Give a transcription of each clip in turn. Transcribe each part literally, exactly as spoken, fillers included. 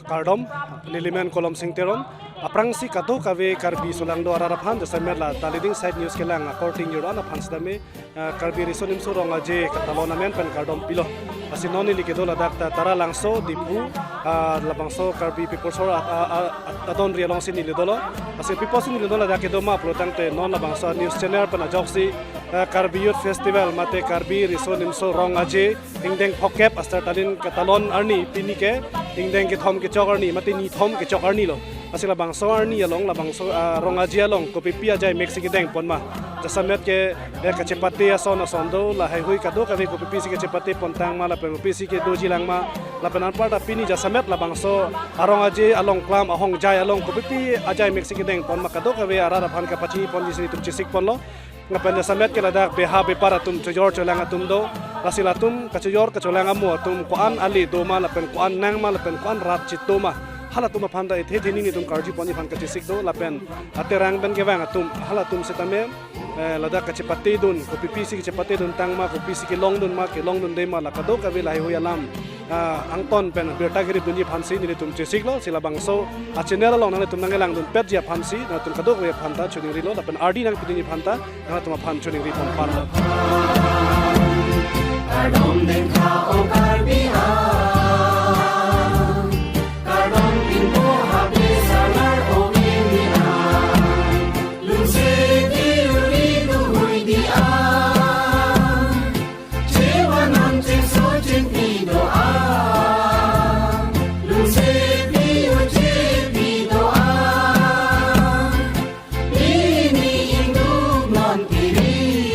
Kardom, nelimen Kolom Sing Teron. Aphrangsi kadokave Karbi solangdo arat aphan, jasemet la The Leading Side News kelang akorte ingjir-an aphan sitame, eh, Karbi Riso Nimso Rong-aje katalon amen pen kardom pilo. Lasi non neli kedo ladak ta Taralangso, Diphu, ah, labangso Karbi People's Hall, ah, ah, ah, adonri alongsi neli dolo. Lasi piposi neli do ladak kedo ma pulotangte non labangso news channel pen ajoksi, eh, Karbi Youth Festival mate Karbi Riso Nimso Rong-aje ingdeng phokep aser talin katalon arni pini ke ingdeng kethom kechok arni mate nithom kechok arni lo. Lasi labangso arni along, labangso, ah, Rong-aje along kopipi ajai meksi kedeng pon ma. Jasemet ke, eh, kachepate ason ason do, lahaihui kadokave kopipisi kachepate pontang ma, lapen kopisi kedoji lang ma, lapen anparta pini jasemet labangso arong-aje along klam ahongjai along kopipi ajai meksi kedeng pon ma kadokave arat aphan kapachini ponji si nelitum chesik ponlo. Lapen jasemet ke ladak beha bepar atum chojor cholang atum do. Lasi latum kachojor kacholang amo atum ko-an ale do ma lapen ko-an nang ma lapen ko-an rat chit do ma, halatum aphan ta ethe theni nelitum karju ponji aphan kachesik do. Lapen aterang pen kevang atum halatum sitame, eh, ladak kachepatedun, kopipisi kachepatedun tang ma, kopisi kelongdun ma, kelongdunde ma, la kadokave lahaihui alam, ah, angton pen birta keripdunji aphansi nelitum chesiklo. Si labangso achannel along nanglitum nanglangdunpetji aphansi nangtum kadokave aphanta choningrilo, lapen ardi nangpidunji aphanta nangtum aphan choningri ponparlo. Kardom dengkha o Karbi ang, kardom pinpo habe salar o ini ang, lungse di uri duhui di ang, chewa non chengso chengpi do ang, lungse di uje pi do ang. Nini ingduk non kiri,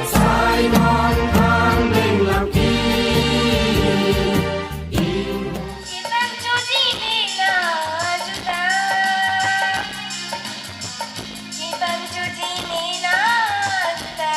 sai non thang leng lam ki. Chibang chuji mina juta. Chibang chuji mina juta.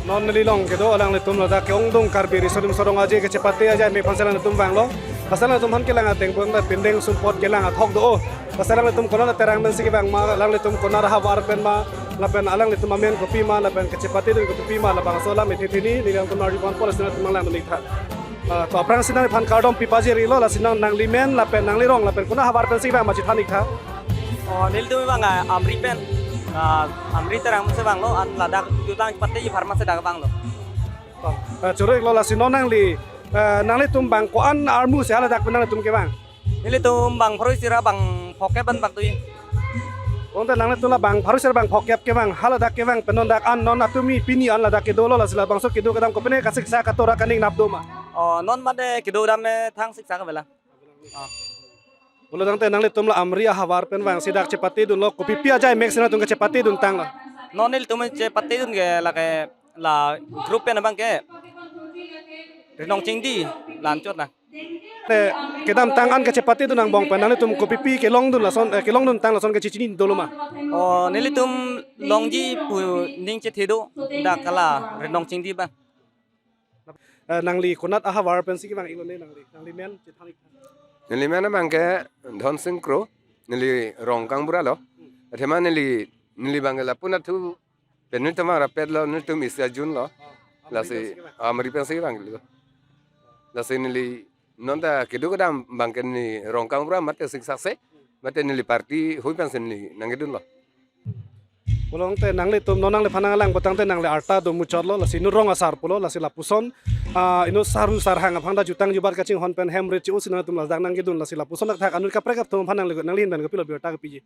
Non neli along kedo alanglitum ladak ke-ongdung Karbi Riso Nimso Rong-aje kachepate ajai mek aphansi alanglitum vanglo. Lasi alanglitum aphan kelang ateng pon ta pindeng sumpot kelang athok do. Lasi alanglitum konat aterang pensi kevang ma, alanglitum konat ahavar pen ma, lapen alanglitum amen kopi ma, lapen kachepatedun kopi ma, labangso alam ethe theni neli alangtum ardi ponpo, lasi nangtum nanglangdun iktha. Ah, to aphrangsi nangliphan kardom pipajirilo, lasi nang nanglimen lapen nanglirong lapen konat ahavar pensi vang ma chethan iktha. Oh, nelitum vang, ah, Amri pen, ah, Amri Terang si vanglo, an ladak jutang pate i pharma si dak vanglo. Oh, ah, choro-iklo, lasi non nangli, ah, nanglitum bang ko-an armu si haladak pen nanglitum kevang? Nelitum bang pharo isi ra bang phokep an bak tui. Ong ta nanglitum la bang pharo isi ra bang phokep kevang, haladak kevang pen non dak an non atumi pini an ladak kedolo, lasi labangso kedo kedam kopine kasiksa katora kaning nap do ma? Oh, non mate kedo kedam me thang siksa kavela. Ah. Pulotangte nanglitum la Amri ahavar pen vangsi dak chepatedunlo, kopipi ajai mek si nangtum kachepatedun tanglo? Non nelitum chepatedun ke lake la group pen abang ke Rinong Chingdi la anchot na. Te kedamtang an kachepatedun angbong pen nanglitum kopipi kelongdun lason, eh, kelongdun tang lason kachechini dolo ma? Oh, nelitum longji pu ning chethe do dak kala Rinong Chingdi ba. Eh, nangli konat ahavar pensi kevang-iklo ne nangli? Nangli men chethan-ik. Neli men abang ke Dhon Sing Kro, neli Rongkangbura lo. Athema neli, neli abang ke lapu-an athu pen nelitum arapet lo, nelitum isi ajun lo. Lasi Amri pensi kevang-iklo. Lasi neli non ta kedo kedam abang ke neli Rongkangbura mate siksa se, mate neli party hui pensi neli nangkedunlo. Pulotangte nanglitum non nangliphan nanglang pulotangte nangli arta do muchotlo, lasi inut rong asar pulo, lasi lapuson, ah, inut saru sarhang aphan ta jutang jubat kachinghon pen hem rit che-o si nangtum ladak nangkedun, lasi lapuson dak thak anut kaprek atum aphan nangli, nangli ahin pen kopilo birta kopiji?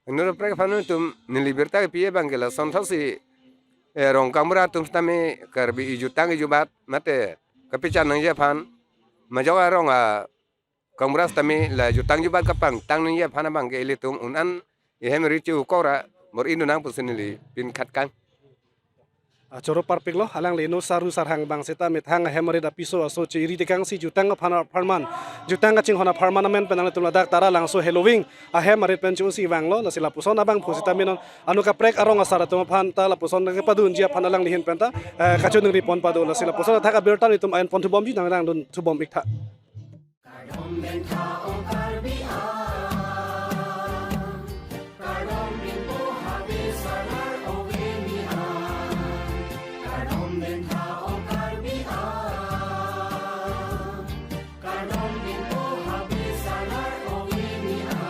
Anur kaprek aphan ilitum neli birta kepi abang ke lason thotsi, eh, rong gaonbura atum sitame Karbi ejutang ejubat mate kapachan nangji aphan, majok arong agaonbura sitame la jutang jubat kapangtang nangji aphan abang ke ilitum un-an ehem rit che-ukok ra bor-i dun nang pusi neli pini khatkang. Ah, choro parpiklo, alangli inut sarju sarhang abang seta methang ahem arit apiso aso che-iri tekangsi jutang aphan apharman, jutang kachinghon apharman amen pen nanglitum ladak Taralangso Heloving ahem arit pen chunsi vanglo, lasi lapuson abangphu seta minon anur kaprek arong asar atum aphan ta lapuson kepadunji aphan alangli ahin pen ta, eh, kachiningri pon pado, lasi lapuson athak abirta nelitum en pon thubomji, nang nangdun thubom ik tha. Kardom dengtha O Karbi an, kardom rimpo habe salar ove mi an, kardom dengtha O Karbi an, kardom rimpo habe salar ove mi an.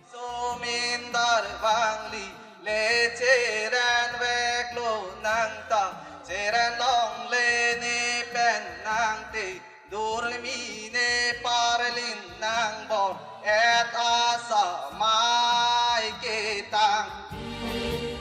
Somin darbangli le cheren veklo nangta, cheren longle ne pen nangte, durmi ne parlin nangbor et asamai ketang.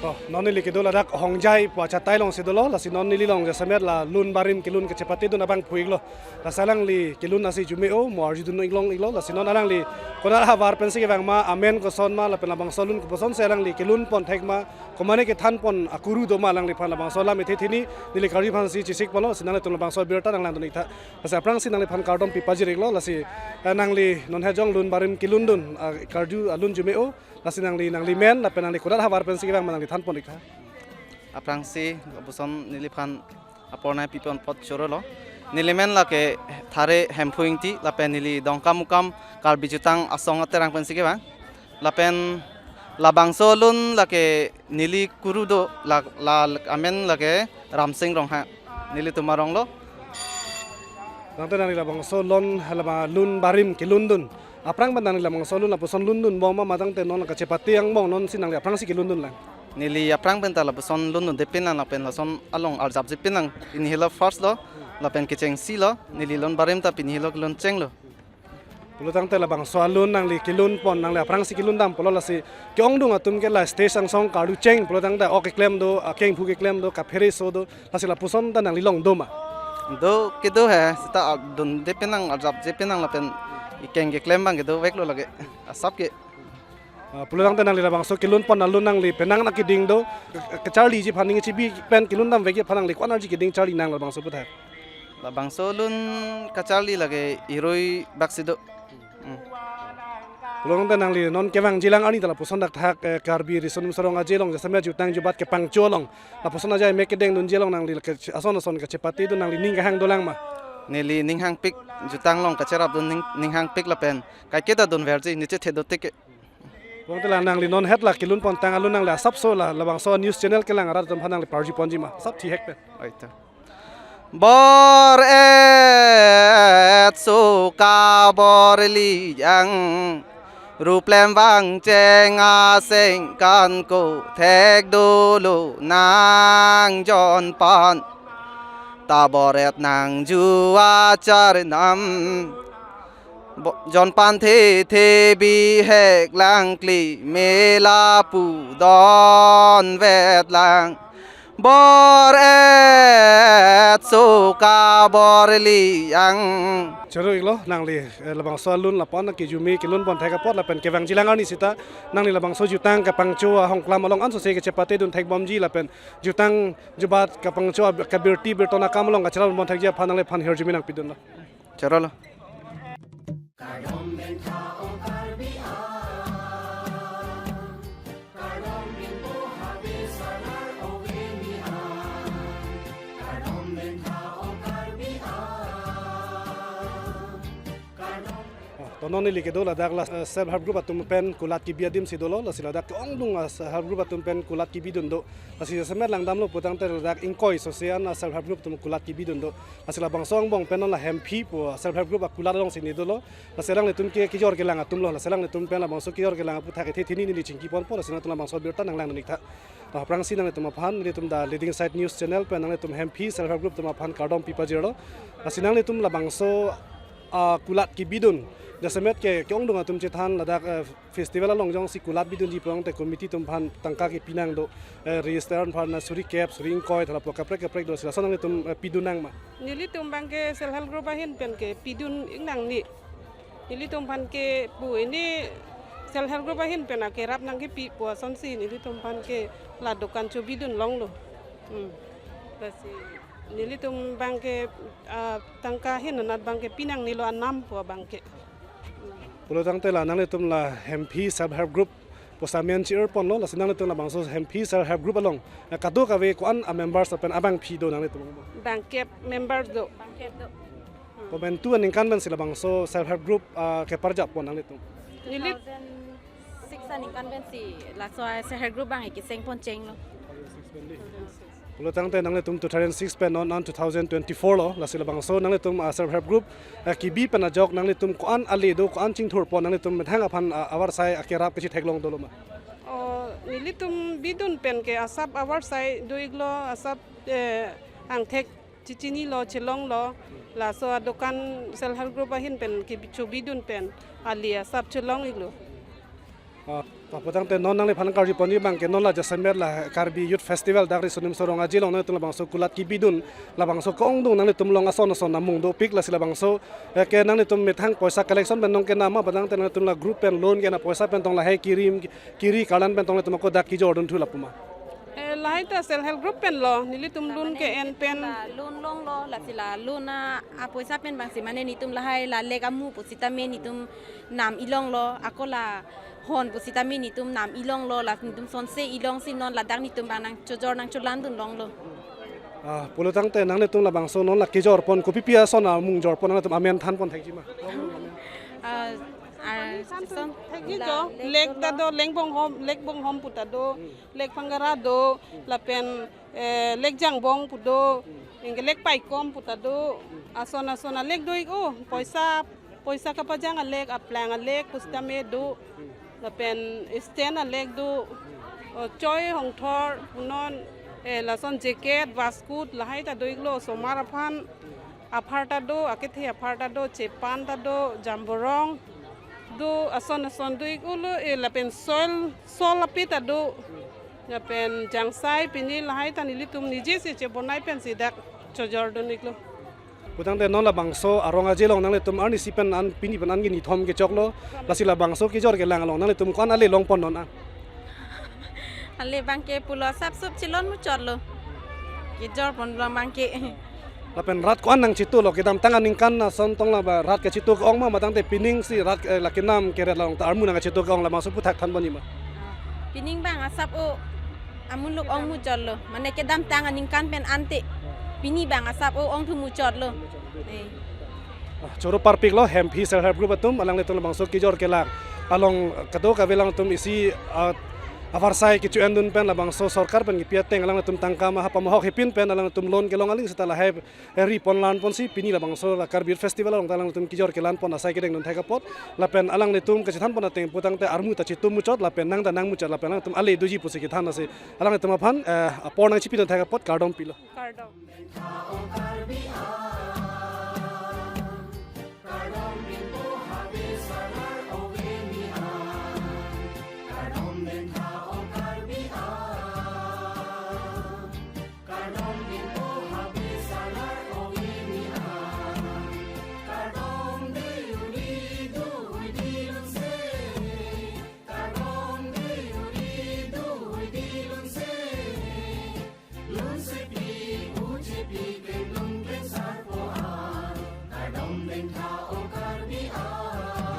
Oh, Non neli kedo ladak Hongjai pu achatai alongsi dolo, lasi non neli along jasemet la lun barim kelun kachepatedun abang phuiklo. Lasi alangli kelun asi arjume-o, mo arjudun-ik long-iklo, lasi non alangli konat ahavar pensi kevang ma, amen koson ma, lapen labangso alun koposonsi alangli kelun pon thek ma, komane kethan pon akuru do ma alangliphan, labangso alam ethe thini neli karju aphansi chesik ponlo, lasi nanglitum labangso abirta nanglang dun-ik tha. Lasi aphrangsi nangliphan kardom pipajir-iklo, lasi, eh, nangli non hejong lun barim kelundun, ah, karju alun arjume-o, lasi nangli, nangli men, lapen nangli konat ahavar pensi kevang ma nangli than pon-ik tha. Aphrangsi lapuson neliphan apor nangpi pon apot chorolo. Neli men lake Thare Hemphu Ingti, lapen neli Dongkamukam Karbi Jutang Asong aterang pensi kevang. Lapen labangso alun lake neli kuru do, la, la amen lake Ramsing Ronghang. Nelitum arong lo. Tangte nangli labangso alun, halama lun barim kelundun. Aphrang pen nangli labangso alun lapuson lundun bom ma, ma tangte non kachepate angbong nonsi nangli aphrangsi kelundun lang? Neli aphrang pen ta lapuson lundunde pin lang, lapen lason along arjapje pin lang. Pini helo first lo, lapen kechengsi lo, neli lun barim ta pini helo kelun chenglo. Pulo tangte labangso alun nangli kelun pon, nangli aphrangsi kelun dam pulo, lasi ke-ongdung atum ke la stage angsong karlu cheng pulo tangte ok keklem do, akengphu keklem do, kaphere so do, lasi lapuson ta nangli along do ma? Do kedo he, seta dunde pin lang, arjapje pin lang lapen ikeng keklem abang kedo veklo lake. Asap ke. Ah, pulo tangte nangli labangso kelun pon alun nangli penang akeding do, ke-, kacharliji aphan ning chibi pen kelun damvekji aphan nangli ko-an arji keding charli nang labangso aputhak? Labangso alun kacharli lake irui baksi do. Hmm. Pulo tangte nangli non kevangjilang arni ta lapuson dak thak, eh, Karbi Riso Nimso Rong Aje along jasemet jutang jubat kepangcho along, lapuson ajai mek kedengdunji along nangli lake ason ason kachepatedun nangli ning kehang dolang ma? Neli ning hangpik, jutang along kacherapdun ning, ning hangpik lapen kaiketa dunverji, ne chethe do tik ke. Pulo tangte la nangli non het la kelun pon tang alun nangli asapso la labangso news channel kelang arat atum aphan nangli parji ponji ma? Asap thihek pen. Oi ta. Bor-et so kabor-li ang, ruplem vangcheng asengkan ko thek dolo nang jonpan. Ta bor-et nangju achar nam. Bo-, jonpan thethe bihek lang kli mela pu donvet lang. Bor-et so kabor-li ang. Choro-iklo nangli, eh, labangso alun lapu-an kejume kelun pon thek apot lapen kevangjilang arni seta nangli labangso jutang kepangcho ahongklam along ansose kachepatedun thek bomji lapen jutang jubat kepangcho ab-, kebirti birton akam along kacharap pon thekji aphan nangliphan hirjume nangpidunlo. Chorolo. Oh, to non neli kedo ladak la, eh, self help group atum pen kulat kebi adim si dolo, lasi ladak ke-ongdung, eh, self help group atum pen kulat kebidun do. Lasi jasemet langdamlo putangte ladak ingkoi sose an, eh, self help group atum kulat kebidun do. Lasi labangso angbong pen non la Hemphi pu self help group akulat alongsi ne dolo. Lasi alanglitum ke kejor kelang atumlo. Lasi alanglitum pen labangso kejor kelang aputhak ethe thini neli chingki ponpo. Lasi nangtum labangso abirta nanglang dun-ik tha. To aphrangsi nanglitum aphan, nelitum The Leading Side News Channel pen nanglitum Hemphi self help group atum aphan kardom pipajirlo. Lasi nanglitum labangso, ah, kulat kebidun, jasemet ke ke-ongdung atum chethan ladak, eh, festival along jongsi kulat bidunji pulote committee atum aphan tangka kepi nang do, eh, register aphan na suri kep, suri ingkoi, thala po kaprek kaprek do, si lason nanglitum, eh, pidun nang ma? Nelitum abangke self help group ahin pen kepidun-ik nangne. Nelitum aphan ke pu ini self help group ahin pen akerap nangkepi pu asonsi nelitum aphan ke la dokan chobidun longlo. Hmm. Lasi nelitum abangke, ah, tangka ahin anat abangke pi nangnelo anam pu abangke. Pulo tangte la nanglitum la Hemphi self help group pu amen chi-ir ponlo, lasi nanglitum labangso Hemphi self help group along, eh, kadokave ko-an a members lapen abangpi do nanglitum? Bangkep members do. Bangkep do. Komantu aningkan pensi labangso self help group, ah, keparjap pon nanglitum? Neli two thousand six aningkan pensi laso self help group abang ekiseng pon chenglo. Pulo tangte nanglitum two thousand six pen non an two thousand twenty-four lo, lasi labangso nanglitum, ah, self help group, ah, kebi pen ajok nanglitum ko-an ale do, ko-an chingthur pon nanglitum methang aphan, ah, avarsai akerap kachethek long dolo ma? Oh, nelitum bidun pen ke asap avarsai do-iklo, asap, eh, angthek chechinilo, chelonglo, laso adokan self help group ahin pen ke chobidun pen ale asap chelong-iklo. Ah, putangte non nangliphan karju ponji abangke non la jasemet la Karbi Youth Festival dak Riso Nimso Rong Aje along nanglitum labangso kulat kebidun, labangso ke-ongdung nanglitum along ason ason amung dopik, lasi labangso, eh, ke nanglitum methang poisa collection pen tong kenam ma, putangte nanglitum la group pen loan kena poisa pen tong lahai kiri, kiri karlan pen tong nanglitum ako dak kejor dunthu lapu ma? Eh, lahai ta self help group pen lo, nelitum loan ke-en pen. La loan longlo, lasi la loan a, apoisa pen abangsi mane netum lahai la lek amu pusitame netum nam ilonglo, ako la hon pusitame netum nam ilonglo, la netum sonse ilongsi non ladak netum abang nangchojor nangcholan dun longlo. Ah, pulotangte nanglitum labangso non la kejor pon kopi pi ason amung jor pon nanglitum amen than pon thekji ma? Ah, ah, son thekji la jo, lek lek ta do, lek bonghom, lek bonghom pu ta do, lek phangara do, lapen, eh, lek jangbong pu do, anke lek paikom pu ta do, ason ason alek do-ik o, poisa, poisa kapajang alek, aplang alek pusitame do, lapen stand alek do, o, choi hongthor punon, eh, lason jacket, waistcoat, lahai ta do-iklo, osomar aphan aphar ta do, akethe aphar ta do, chepan ta do, jamborong do, ason ason do-ik ulo, eh, lapen sol, sol ape ta do, lapen jangsai, pini lahai ta nelitum niji si chebonai pensi dak chojor dun-iklo. Putangte non labangso arong aje along nanglitum arnisi pen an pini pen an ke nithom kechoklo, lasi labangso kejor kelang along nanglitum ko-an ale long pon non an? Ale abangke pulo asapso chelon muchotlo. Kejor pon abangke. Lapen rat ko-an nangchitulo, kedamtang aningkan ason tong laba rat kechitu ke-ong ma, matangte pining si rat, eh, la kenam keret along ta armu nangchitu ke-ong, labangso puthak than ponji ma? Pining abang asap o amuluk ong muchotlo. Mane kedamtang aningkan pen ante pini abang asap o ongthu muchotlo. Eh. Ah, choro parpiklo Hemphi Self Help Group atum, alanglitum labangso kejor kelang along kadokave alangtum isi, ah, avarsai kecho-en dun pen labangso sorkar pen kipi ateng alangtum tangka maha pamahok hepin pen alangtum loan kelong aling seta lahai ri pon lan ponsi pini labangso la Karbi Festival along ta alangtum kejor kelang pon asai kedeng dun thek apot, lapen alanglitum kachethan pon ateng putangte armu ta chitu muchot lapen nang ta nang muchot lapen alangtum ale doji pusi kethan ase, alanglitum aphan, eh, apor nangchipi dun thek apot kardom pilo. Kardom.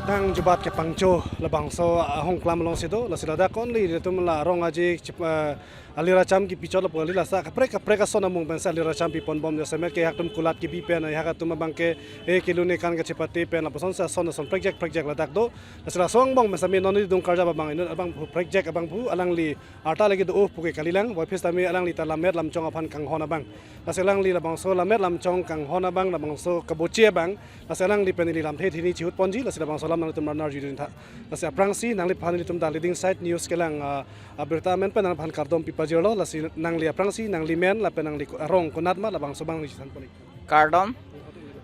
Tang jubat kepangcho labangso ahong klam alongsi do, lasi ladak only ilitum la arong aje chip, eh, alir acham kipi chot lapu ali lasa kaprek kaprek ason amung pensi alir acham pi pon bom jasemet ke haktum kulat kebi pen, eh, hakatum abangke, eh, kelun ekan kachepate pen lapuson si ason ason prekjak prekjak ladak do, lasi laso angbong pensi me non neli dung karjap abang inut abang phu prekjak abang phu alangli arta lagi do-o puke kalilang, voiphis tame alangli ta lammet lamchong aphan kanghon abang. Lasi alangli labangso lammet lamchong kanghon abang, labangso kaboche abang. Lasi alangli pen ili lamthe thini chihut ponji, lasi labangso alam nanglitum arnar judin tha. Lasi aphrangsi nangliphan ilitum ta Leading Side News kelang, ah, abirta amen pen nangliphan kardom pi pajirlo, lasi nangli aphrangsi, nangli men, lapen nangli ko-, arong konat ma, labangso abang nangchethan pon-ik. Kardom.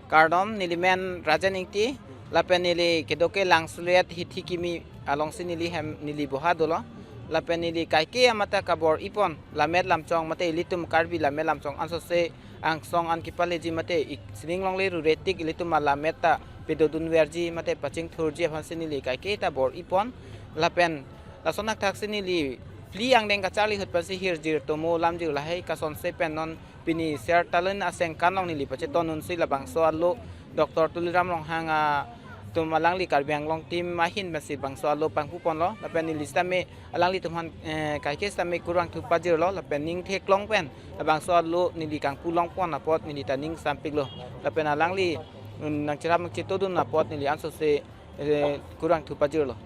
Kardom, neli men Rajen Ingti, lapen neli kedo ke Langsuliat hithi kimi alongsi neli hem neli boha dolo, lapen neli kaike amata kabor-i pon, lammet lamchong mate ilitum Karbi lammet lamchong ansose angsong an kipaleji mate ik sining longle rure tik ilitum alammet ta pedodun verji mate pachingthurji aphansi neli kaike ta bor-i pon, lapen lason akthaksi neli phli angdeng kacharli ahut pensi hirjir tomo lamjir lahai kasonse pen non pini ser talun asengkan along neli pacheton unsi labangso alo Doctor Tuliram Ronghang atum alangli Karbi Anglong team ahin pensi bangso alo pangpu ponlo, lapen neli sitame alanglitum aphan, eh, kaike sitame kurvangthu pajirlo, lapen ning theklong pen labangso alo neli kangpu long pon apot neli ta ning sampiklo, lapen alangli, mm, nangcherap nangchetodun apot neli ansose, eh, kurvangthu pajirlo.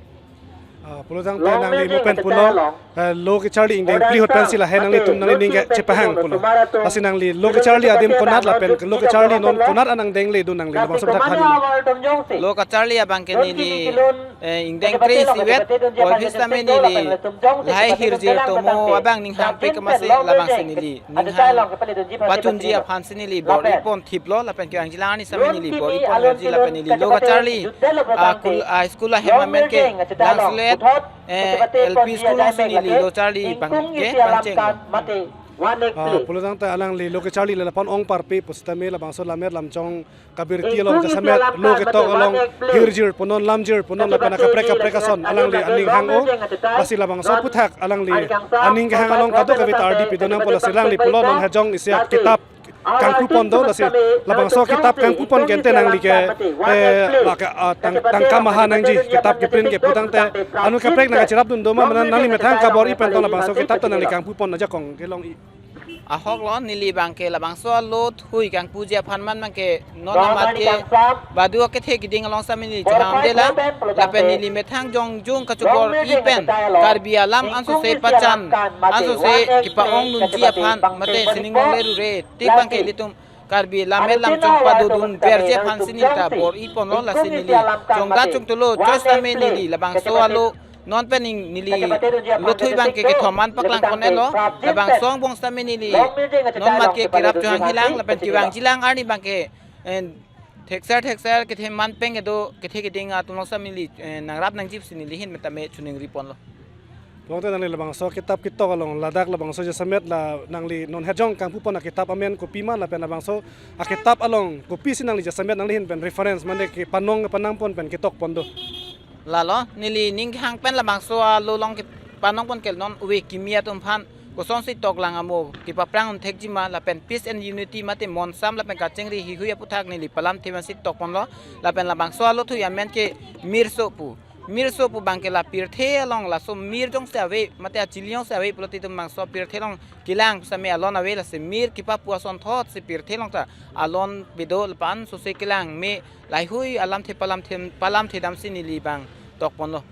Ah, pulotangte nangli mo pen pulo, eh, lo kecharli ingdeng phli ahut pensi lahai nanglitum nangli ning kechepahang pulo. Lasi nangli lo kecharli adim konat lapen lo kecharli non konat an angdeng le do nangli, labangso aphuthak than ponji ma? Lo kecharli abangke neli, eh, ingdeng kre-isi vet, voiphis tame neli lahai hirjir tomo abang ning hangpik amatsi labangsi neli ning hang pachunji aphansi neli bor-i pon thiplo, lapen kevangji lang arni sitame neli bor-i pon verji, lapen neli lo kecharli, ah, kul-, ah, school ahem amen ke Langsuliat Puthot, eh, mate L P school alongsi neli lo charli abang ke pangcheng. Ah, pulo tangte alangli lo kecharli lapuson ong parpe pusitame labangso Lammet Lamchong kabirti along jasemet lo ketok along hirjir punon lamjir punon lapen akaprek kaprek ason alangli aning hang-o. Lasi labangso aphuthak alangli aning kehang along kadokave ta ardi pidun nangpo, lasi alangli pulo non hejong isi akitap kangpupon do, lasi labangso akitap kangpupon ke ante nangli ke, eh, lake, ah, tang, tangka maha nangji kitap keprint ke pu tangte, anut kaprek nangkacherapdun do ma, mane nangli methang kabor-i pen tong labangso akitap ta nangli kangpupon ajakong kelong-i. Ahok lo, neli abang ke labangso alo thui kangpuji aphan man abang ke non amat ke badu akethe kiding along sitame neli chehangdetlang, lapen neli methang jongjung kachobor-i pen Karbi alam ansose pachan, ansose kepa-onglunji aphan mate sining longle rure tik abang ke ilitum Karbi Lammet Lamchong padodun verji aphansi neli ta bor-i ponlo, lasi neli chongga chongtulo choice tame neli labangso alo non pen ning neli lo thui abang ke kethom an paklang pon-etlo. Labangso angbong sitame neli non amat ke kerap chohanghilang lapen kevangjilang arni abang ke, eh, thekser thekser kethe man pen kedo kethe kiding atum along sitame neli, eh, nangrap nangji pusi neli ahin metame choningri ponlo. Tangte nangli labangso akitap ketok along ladak labangso jasemet la nangli non hejong kangpupon akitap amen kopima lapen labangso akitap along kopisi nangli jasemet nangli ahin pen reference mane kepanong panangpon pen ketok pon do? Lalo, neli ning kehang pen labangso alo along kepanong pon ke non ove kimi atum aphan kosonsi toklang amo kepaphrang un thekji ma lapen peace and unity mate monsam lapen kachingri heihui aphuthak neli palamthe pensi tok ponlo. Lapen labangso alo thui amen ke Mirso pu. Mirso pu abang ke la pirthe along laso mir jongsi ave mate achili jongsi ave pulote itum labangso pirthe along kelang sitame alon ave, lasi mir kepapu asonthotsi pirthe along ta alon bedo lapen ansose kelang me, laheihui alamthe palamthe, palamthe damsi neli abang tok ponlo.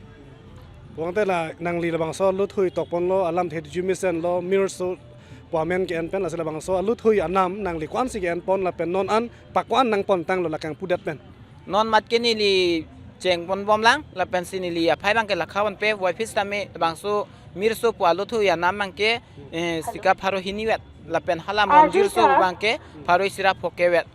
Tangte la nangli labangso alo thui tok ponlo, alamthe dujumesen lo, Mirso pu amen ke-en pen, lasi labangso alo thui anam nangli ko-ansi ke-en pon lapen non an pa ko-an nangpon tanglo la kangpudet pen? Non amat ke neli cheng ponbomlang lapensi neli aphai abang ke lakha ponpe, wai phis tame labangso Mirso pu alo thui anam abang ke, eh, sika pharo hini vet lapen hala Monjirso abang ke pharo isi ra pho ke vet.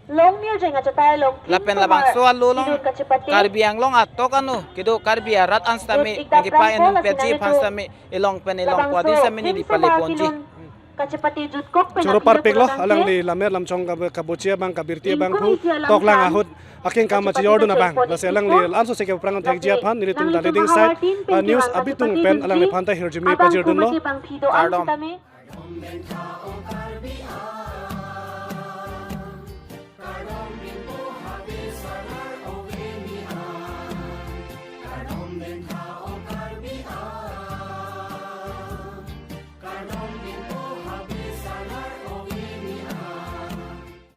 Lapen labangso alo along Karbi Anglong atok ano kedo Karbi arat an sitame nangkepa-en un petji aphan sitame elong pen elongpo adi sitame neli pale ponji. Choro parpiklo, alangli Lammet Lamchong kab-, kabochi abang kabirti abang pu toklang ahut akengkam achijordun abang, lasi alangli ansose kepaphrang thekji aphan nelitum Dali Dingsai, ah, news abitung pen alangliphan ta hirjume pajirdunlo. Kardom.